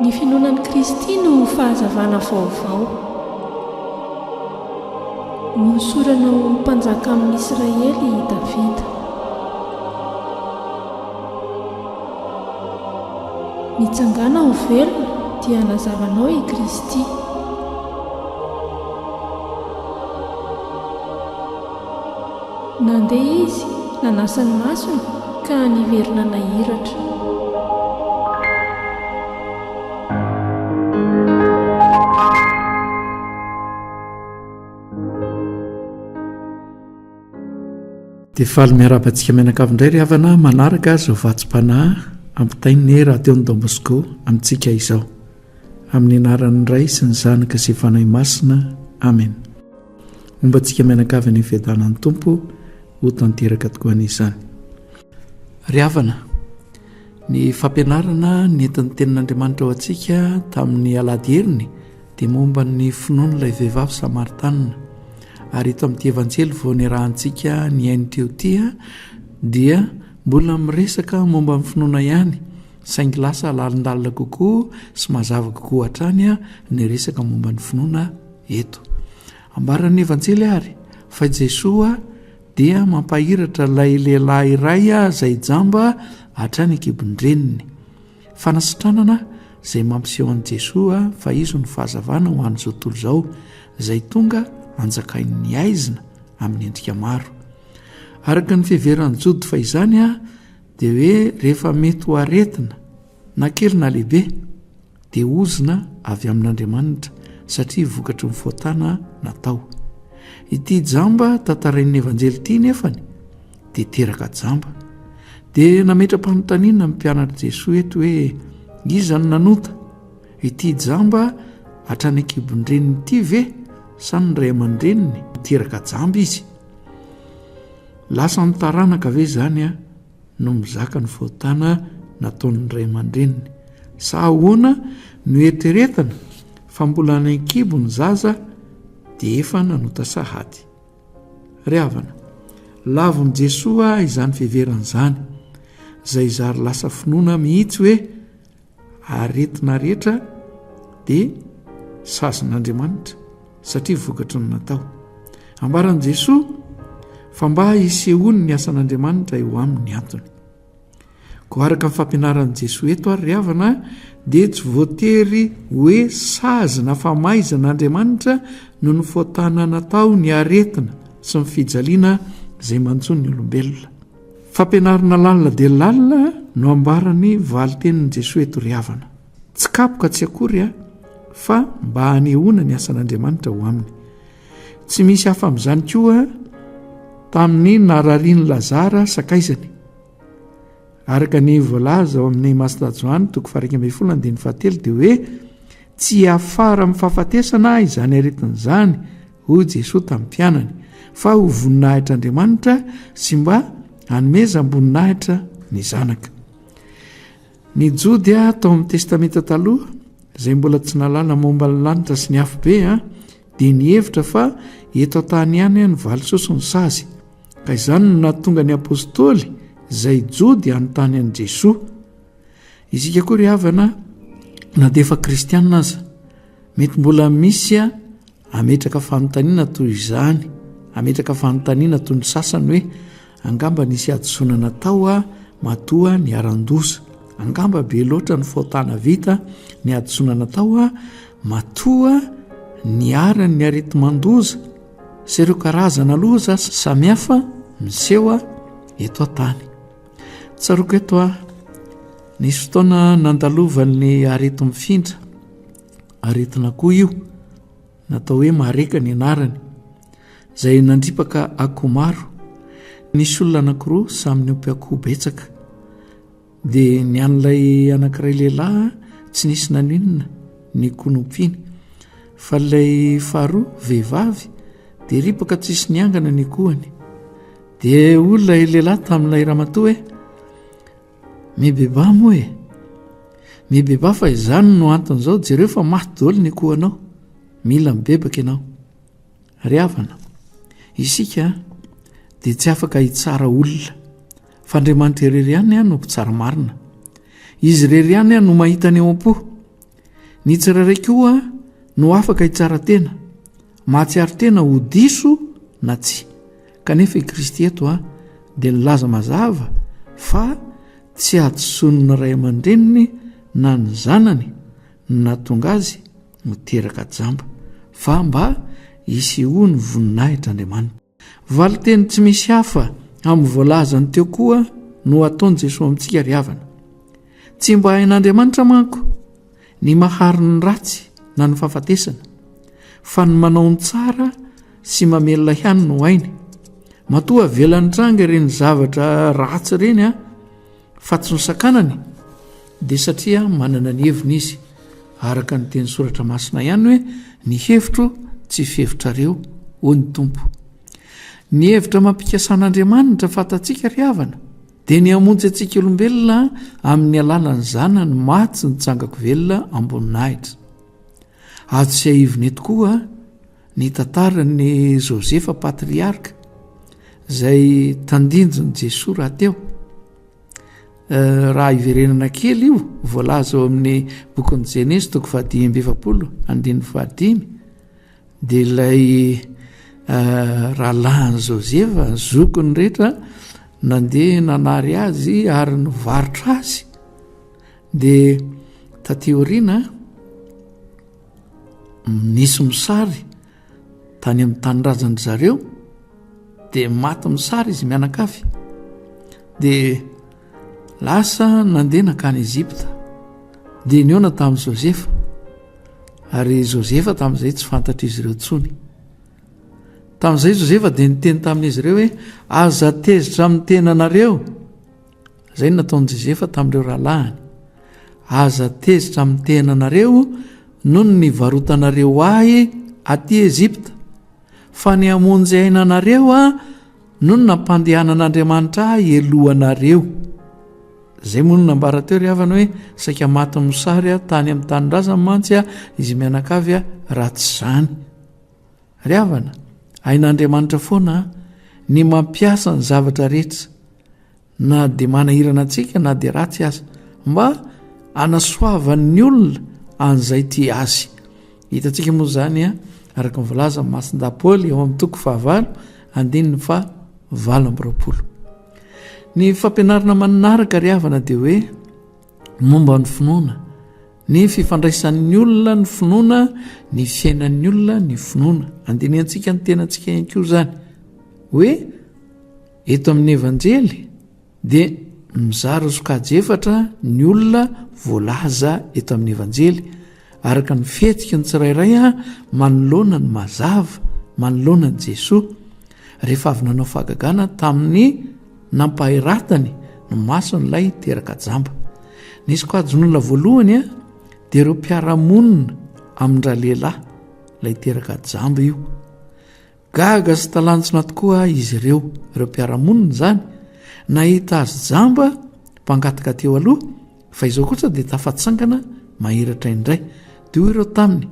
Ny finoana an'i Kristy no fahazavana vaovao. Nohosorana ho mpanjaka amin'i Israely i Davida. Mitsangàna ho velona dia hanazava anao i Kristy. Nandeha izy, nanasa ny masony, ka niverina nahiratra. Dia faly miarahaba antsika mianakavy indray ry havana manaraka izao vatsim-panahy ampitain'ny Radio Don Bosco amintsika izao. Amin'ny anaran'ny Ray sy ny Zanaka sy Fanahy Masina. Amen. Homba antsika mianakavy any fiadanan'ny Tompo ho tanteraka tokoa anie izany. Ry havana, ny fampianarana nentin'ny tenin'Andriamanitra ho antsika tamin'ny alahady heriny dia momba ny finoan'ilay vehivavy samaritanina. Ary eto amin'ity evanjely vao niarahantsika nihaino teo ity dia mbola miresaka momba ny finoana ihany saingy lasa lalindalina kokoa sy mazava kokoa hatrany ny resaka momba ny finoana eto. Ambaran'ny Evanjely àry fa i Jesoa dia mampahiratra ilay lehilahy iray izay jamba hatrany an-kibon-dreniny. Fanasitranana izay mampiseho an'i Jesoa fa Izy no fahazavana ho an'izao tontolo izao, izay tonga hanjakain'ny haizina amin'ny endrika maro. Araka ny fiheveran'ny Jody fahizany dia hoe rehefa mety ho aretina na kely na lehibe, dia ozona avy amin'Andriamanitra satria vokatry ny fahotana natao. Ity jamba tantarain'ny Evanjely ity nefany dia teraka jamba. Dia nametra-panontaniana ny mpianatr'i Jesoa eto hoe iza no nanota? Ity jamba hatrany an-kibon-dreniny ity ve sa ny ray aman-dreniny? Teraka jamba izy. Lasa ny taranaka ve izany a? no mizaka ny fahotana nataon'ny ray aman-dreniny? Sa ahoana no eritreretana fa mbola any an-kibo ny zaza dia efa nanota sahady? Ry havana, lavin'i Jesoa izany fiheverana izany, izay zary lasa finoana mihitsy hoe aretina rehetra dia sazin'Andriamanitra satria vokatry ny natao. Ambaran'i Jesoa fa mba hisehoany ny asan'Andriamanitra eo aminy ny antony. Koa araka ny fampianaran'i Jesoa eto ary ry havana dia tsy voatery hoe sazy na famaizana Andriamanitra noho ny fahotana natao ny aretina sy ny fijaliana izay manjo ny olombelona. Fampianarana lalina dia lalina no ambaran'ny valin-tenin'i Jesoa eto ry havana. Tsy kapoka tsy akory a, fa mba hanehoana ny asan'Andriamanitra ho aminy. Tsy misy hafa amin'izany koa tamin'ny nararian'i Lazara sakaizany. Araka ny voalaza ao amin'ny Masina Joany toko faha 11 andininy fahatelo dia hoe tsy hiafara amin'ny fahafatesana izany aretina izany Hoy Jesoa tamin'ny mpianany, fa ho voninahitr'Andriamanitra sy mba hanomezam-boninahitra ny Zanaka. Ny Jody tao amin'ny Testamenta Taloha, izay mbola tsy nahalala momba ny lanitra sy ny afobe, dia nihevitra fa eto an-tany ihany ny valisoa sy ny sazy. Ka izany no nahatonga ny Apostoly, izay Jody, hanontany an'i Jesoa. Isika koa ry havana, na dia efa kristianina aza, mety mbola misy Hametraka fanontaniana toy izany, hametraka fanontaniana toy ny sasany hoe, Angamba nisy hadisoana natao aho matoa niharan-doza. Angamba be loatra ny fahotana vita, ny hadisoana natao aho matoa niharan'ny areti-mandoza sy ireo karazana loza samihafa miseho eto an-tany. Tsaroako eto aho, nisy fotoana nandalovan'ny areti-mifindra. Aretina koa io, natao hoe Mareka ny anarany, izay nandripaka akoho maro. Nisy olona anankiroa samy niompy akoho betsaka. Dia ny an'ilay anankiray lehilahy tsy nisy naninona ny akoho nompiany, fa ilay faharoa vehivavy dia ripaka tsisy niangana ny akohony. Dia hoy ilay lehilahy tamin'ilay ramatoa hoe Mibebaha moa e! Mibebaha fa izany no anton'izao, jereo fa maty daholo ny akohonao. Mila mibebaka ianao. Ry havana, isika dia tsy afaka hitsara olona, fa Andriamanitra irery ihany no mpitsara marina. Izy irery ihany no mahita ny ao am-po. Ny tsirairay koa no afaka hitsara tena, mahatsiaro tena ho diso na tsia. Kanefa i Kristy eto dia nilaza mazava fa tsy hadisoan'ny ray aman-dreniny na ny zanany no nahatonga azy ho teraka jamba, fa mba hisehoan'ny voninahitr'Andriamanitra. Valin-teny tsy misy hafa amin'ny voalazany teo koa no ataon'i Jesoa amintsika ry havana. Tsy mba hain'Andriamanitra manko ny mahary ny ratsy na ny fahafatesana, fa ny manao ny tsara sy mamelona ihany no hainy. Matoa avela nitranga ireny zavatra ratsy ireny a, fa tsy nosakanany, dia satria manana ny heviny izy, araka ny teny soratra masina ihany hoe ny hevitro tsy fihevitrareo, hoy ny Tompo. Ny hevitra mampikasan'Andriamanitra fantatsika ry havana, dia ny hamonjy antsika olombelona amin'ny alalan'ny Zanany maty sy nitsangako velona am-boninahitra. Azo tsiahivina eto koa ny tantaran'i Josefa patriarka izay tandinjon'i Jesoa rahateo. Eh, raha iverenana kely io, voalaza ao amin'ny bokin'ny Jenesy toko fahadimy amby efapolo andininy fahadimy, dia ilay eh, rahalahin'i Josefa, zokiny rehetra, nandeha nanary azy ary nivarotra azy. Dia taty aoriana, nisy mosary tany amin'ny tanindrazan-dry zareo dia maty mosary izy mianakavy dia lasa nandeha nankany Egypta dia nihaona tamin'i Josefa ary Josefa tamin'izay tsy fantatr'izy ireo intsony. Tamin'izay Josefa dia niteny tamin'izy ireo hoe aza tezitra amin'ny tenanareo. Izay no nataon'i Josefa tamin'ireo rahalahiny. Aza tezitra amin'ny tenanareo noho ny nivarotanareo ahy aty Egypta, fa ny hamonjy aina anareo no nampandehanan'Andriamanitra ahy elohanareo. Izay moa no nambara teo ry havana hoe saika maty mosary tany amin'ny tanindrazany mantsy izy mianakavy raha tsy izany. Ry havana, hain'Andriamanitra foana ny mampiasa ny zavatra rehetra na dia manahirana antsika na dia ratsy aza, mba hanasoavan'ny olona an'izay tia azy. Hitantsika moa izany araka ny voalaza Masindahy Paoly ao amin'ny toko fahavalo andininy faha 28. Ny fampianarana manaraka ry havana dia hoe momba ny finoana, ny fifandraisan'ny olona ny finoana, ny fiainan'ny olona ny finoana. Andinihantsika ny tenantsika ihany koa izany hoe Eto amin'ny Evanjely dia mizara sokajy efatra ny olona voalaza eto amin'ny Evanjely, araka ny fihetsiky ny tsirairay manoloana ny mazava, manoloana an'i Jesoa, rehefa avy nanao fahagagana tamin'ny nampahiratany ny mason'ilay teraka jamba. Ny sokajin'olona voalohany dia ireo mpiara-monina amin-dralehilahy, ilay teraka jamba io. Gaga sy talanjona tokoa izy ireo, ireo mpiara-monina izany, nahita azy jamba mpangataka teo aloha, fa izao kosa dia tafatsangana mahiratra indray. Dia hoy ireo taminy,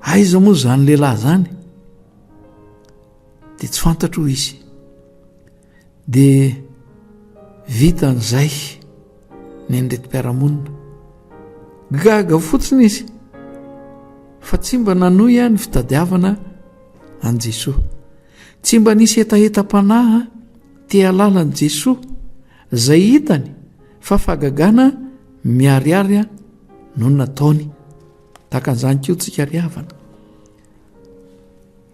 Aiza moa izany lehilahy izany? Dia tsy fantatro hoy izy. Dia vitan'izay ny an'ireto mpiara-monina. Gaga fotsiny izy fa tsy mba nanohy ny fitadiavana an'i Jesoa. Tsy mba nisy hetahetam-panahy te hahalala an'i Jesoa izay hitany fa fahagagana miharihary no nataony. Tahaka an'izany koa tsika ry havana.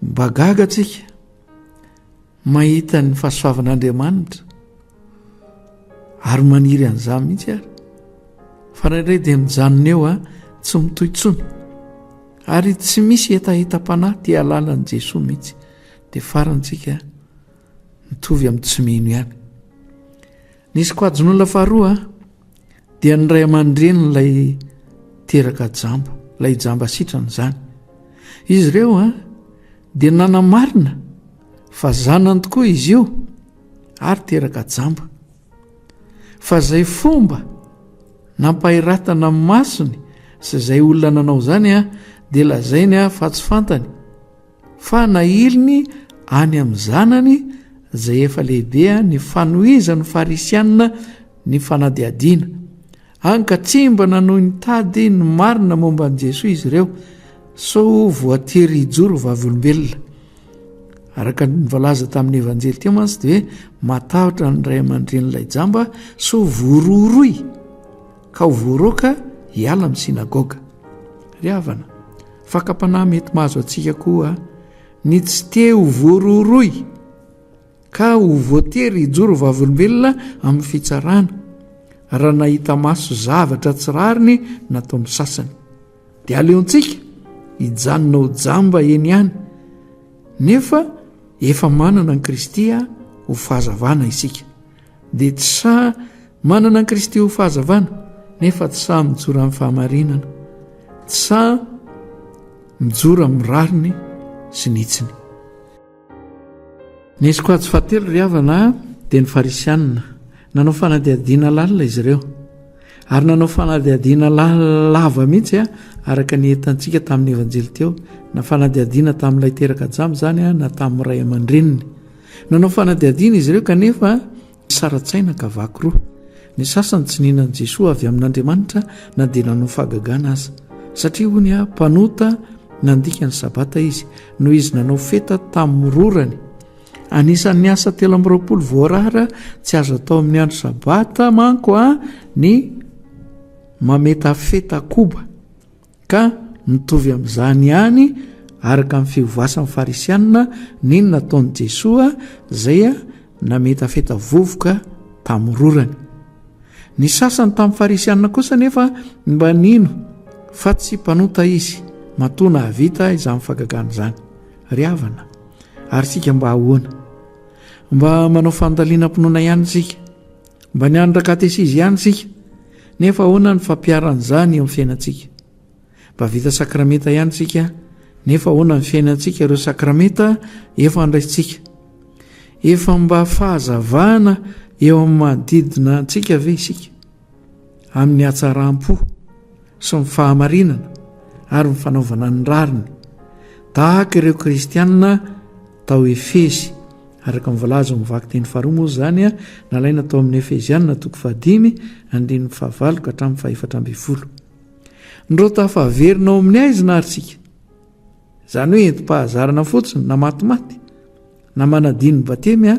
Mba gaga tsika. Mahita ny fahasoavan'Andriamanitra ary maniry an'izany mihitsy ary fa indraindray dia mijanona eo a tsy mitohy intsony ary tsy misy hetahetam-panahy te hahalala an'i Jesoa mihitsy dia farany tsika mitovy amin'ny tsy mino ihany. Ny sokajin'olona faharoa dia ny ray aman-dreny ilay teraka jamba, ilay jamba sitrana izany. Izy ireo a dia nanamarina fa zanany tokoa izy io ary teraka jamba. Fa izay fomba nampahiratana ny masony sy izay olona nanao izany a dia lazainy a fa tsy fantany fa nahiliny any amin'ny zanany izay efa lehibe ny fanohizan'ny farisianina ny fanadihadiana. Hany ka tsy mba nanohy nitady ny marina momba an'i Jesoa izy ireo, sao voatery hijoro vavolombelona. Araka ny voalaza tamin'ny Evanjely teo mantsy dia hoe matahotra ny ray aman-drenin'ilay jamba sao voarohirohy ka ho voaroaka hiala amin'ny synagoga. Ry havana, fakam-panahy mety mahazo antsika koa ny tsy te ho voarohirohy ka ho voatery hijoro vavolombelona amin'ny fitsarana raha nahita maso zavatra tsy rariny nataon'ny sasany. Dia aleontsika hijanona ho jamba eny ihany, nefa efa manana an'i Kristy ho fahazavana isika. Dia tsy sahy manana an'i Kristy ho fahazavana, nefa tsy sahy mijoro amin'ny fahamarinana, tsy sahy mijoro amin'ny rariny sy ny hitsiny. Ny sokajy fahatelo ry havana dia ny Farisianina. Nanao fanadihadiana lalina izy ireo. Ary nanao fanadihadiana lava mihitsy araka ny hitantsika tamin'ny Evanjely teo, na fanadihadiana tamin'ilay teraka jamba izany na tamin'ny ray aman-dreniny. Nanao fanadihadiana izy ireo kanefa Sara-tsaina ka vaky roa. Ny sasany tsy nino an'i Jesoa avy amin'Andriamanitra na dia nanao fahagagana aza. Satria hono a, mpanota nandika ny Sabata izy, noho izy nanao feta tamin'ny rorany. Anisan'ny asa 23 voarara tsy azo atao amin'ny andro Sabata manko a ny mametafeta koba. Ka mitovy amin'izany ihany araka ny fivoasan'ny Farisianina ny nataon'i Jesoa izay nametafeta vovoka tamin'ny rorany. Ny sasany tamin'ny Farisianina kosa anefa mba nino fa tsy mpanota izy matoa nahavita izany fahagagana izany. Ry havana, ary isika mba ahoana? Mba manao fandalinam-pinoana ihany isika? Mba nianatra katesizy ihany isika, nefa ahoana ny fampiharana izany eo amin'ny fiainantsika? Mba vita sakramenta ihany isika, nefa ahoana ny fiainantsika ireo sakramenta efa andraisintsika? Efa mba fahazavana eo amin'ny manodidina antsika ve isika? Amin'ny hatsaram-po sy ny fahamarinana ary ny fanaovana ny rariny, tahaka ireo kristianina tao Efesy, araka ny voalaza ao amin'ny vakiteny faharoa moa izany, nalaina tao amin'ny Efesianina toko fahadimy, andininy fahavalo ka hatramin'ny fahefatra ambin'ny folo. Ndrô tafaverina ao amin'ny haizina ary isika, izany hoe entim-pahazarana fotsiny na matimaty, na manadino ny batemy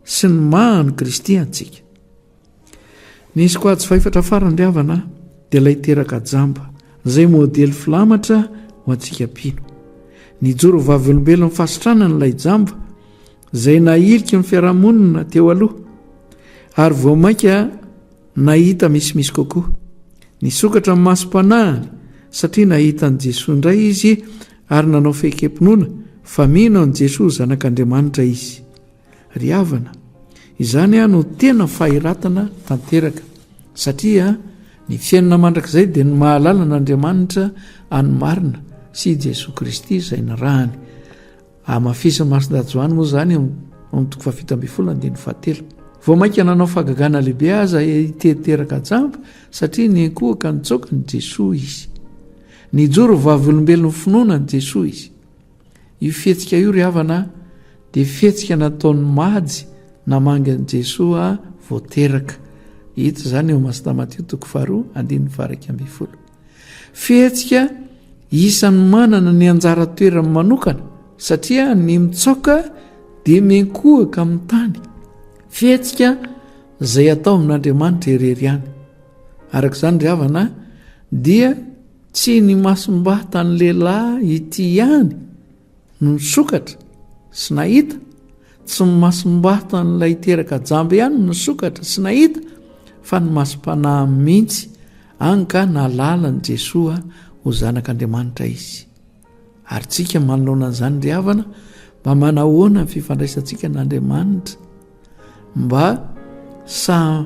sy ny maha an'i Kristy antsika. Ny sokajy fahefatra farany ry havana dia ilay teraka jamba, izay modely filamatra ho antsika mpino. Nijoro ho vavolombelon'ny fahasitranany ilay jamba, izay nahiliky ny fiarahamonina teo aloha, ary vao mainka nahita misimisy kokoa. Nisokatra ny masom-panahiny satria nahita an'i Jesoa indray izy ary nanao fehikem-pinoana fa mino an'i Jesoa ho Zanak'Andriamanitra izy. Ry havana, izany no tena fahiratana tanteraka, satria ny fiainana mandrakizay dia ny mahalala an'Andriamanitra any marina sy i Jesoa Kristy izay nirahany. Hamafisin'i Masindahy Joany moa izany ao amin'ny toko faha-17 andininy fahatelo. Vao mainka nanao fahagagana lehibe aza ity teraka jamba satria niankohoka nitsoaka an'i Jesoa izy. Nijoro vavolombelon'ny finoana an'i Jesoa izy. Io fihetsika io ry havana dia fihetsika nataon'ny Majy namangy an'i Jesoa vao teraka. Hita izany eo Masina Matio toko faharoa andininy faha-11. Fihetsika isan'ny manana ny anjara toerany manokana satria ny mitsaoka dia miankohoka amin'ny tany. Fihetsika izay atao amin'Andriamanitra irery ihany. Araka izany ry havana dia Tsy ny masom-batan'ny lehilahy ity ihany no nisokatra sy nahita, tsy ny masom-batan'ilay teraka jamba ihany no nisokatra sy nahita, fa ny masom-panahiny mihitsy, any ka nahalala an'i Jesoa ho Zanak'Andriamanitra izy. Ary tsika manoloana an'izany ry havana, mba manahoana ny fifandraisantsika an'Andriamanitra? Mba sahy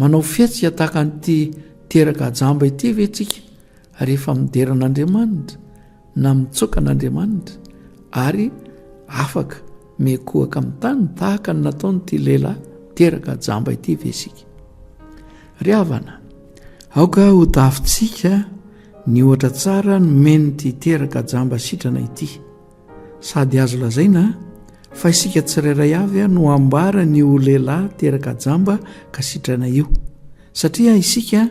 manao fihetsika tahaka an'ity teraka jamba ity ve tsika rehefa midera an'Andriamanitra na mitsoka an'Andriamanitra ary afaka miekohaka amin'ny tany tahaka ny nataon'ity lehilahy teraka jamba ity ve isika? Ry havana, aoka ho tahafintsika ny ohatra tsara nomen'ity teraka jamba sitrana ity. Sady azo lazaina fa isika tsirairay avy no ambaran'io lehilahy teraka jamba ka sitrana io, satria isika.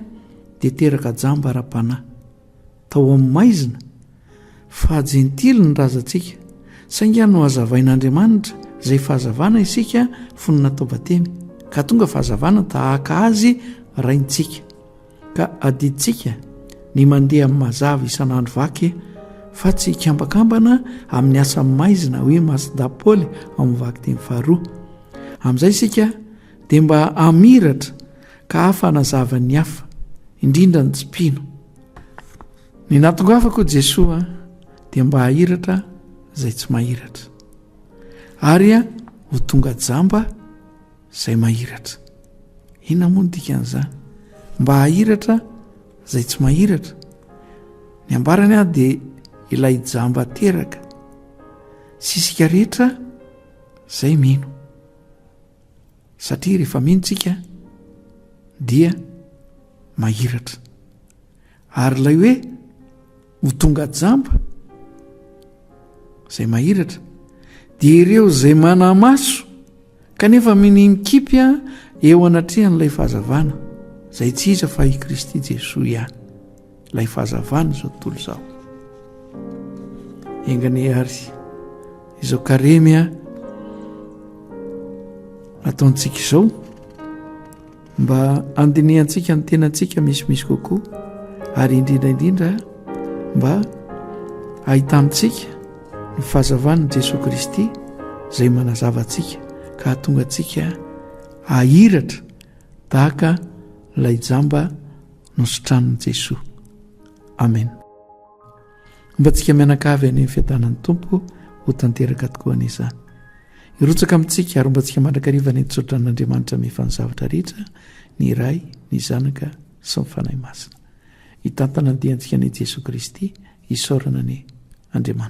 dia teraka jamba ara-panahy. Tao amin'ny maizina, fa jentily ny razantsika, saingy nohazavain'Andriamanitra izay fahazavana isika fony natao batemy, ka tonga fahazavana tahaka Azy Raintsika. Ka adidintsika ny mandeha amin'ny mazava isan'andro vaky fa tsy hikambakambana amin'ny asa maizina hoy Masindahy Paoly ao amin'ny vakiteny faharoa. Amin'izay isika dia mba hamiratra ka hafa hanazava ny hafa, indrindra ny tsy mpino. Ny nahatongavako hoy Jesoa dia mba hahiratra izay tsy mahiratra ary ho tonga jamba izay mahiratra. Inona moa ny dikan'izany? Mba hahiratra izay tsy mahiratra. Ny ambarany aho dia ilay jamba teraka sy isika rehetra izay mino. Satria rehefa mino tsika dia mahiratra. Ary ilay hoe ho tonga jamba izay mahiratra dia ireo izay manamaso kanefa minia mikipy eo anatrehan'ilay fahazavana izay tsy iza fa i Kristy Jesoa ihany, ilay fahazavana izao tontolo izao. Enga anie ary izao karemy a ataontsika izao mba handinihantsika ny tenantsika misimisy kokoa ary indrindra indrindra mba hahitantsika ny fahazavan'i Jesoa Kristy izay manazava antsika ka hahatonga antsika hahiratra tahaka ilay jamba nositranin'i Jesoa. Amen. Mba antsika mianakavy anie ny fiadanan'ny Tompo ho tanteraka tokoa anie izany. Hirotsaka amintsika ary homba antsika mandrakariva anie ny tsodranon'Andriamanitra mihefa ny zavatra rehetra, ny Ray, ny Zanaka sy ny Fanahy Masina. Hitantana ny diantsika anie Jesoa Kristy, isaorana anie Andriamanitra.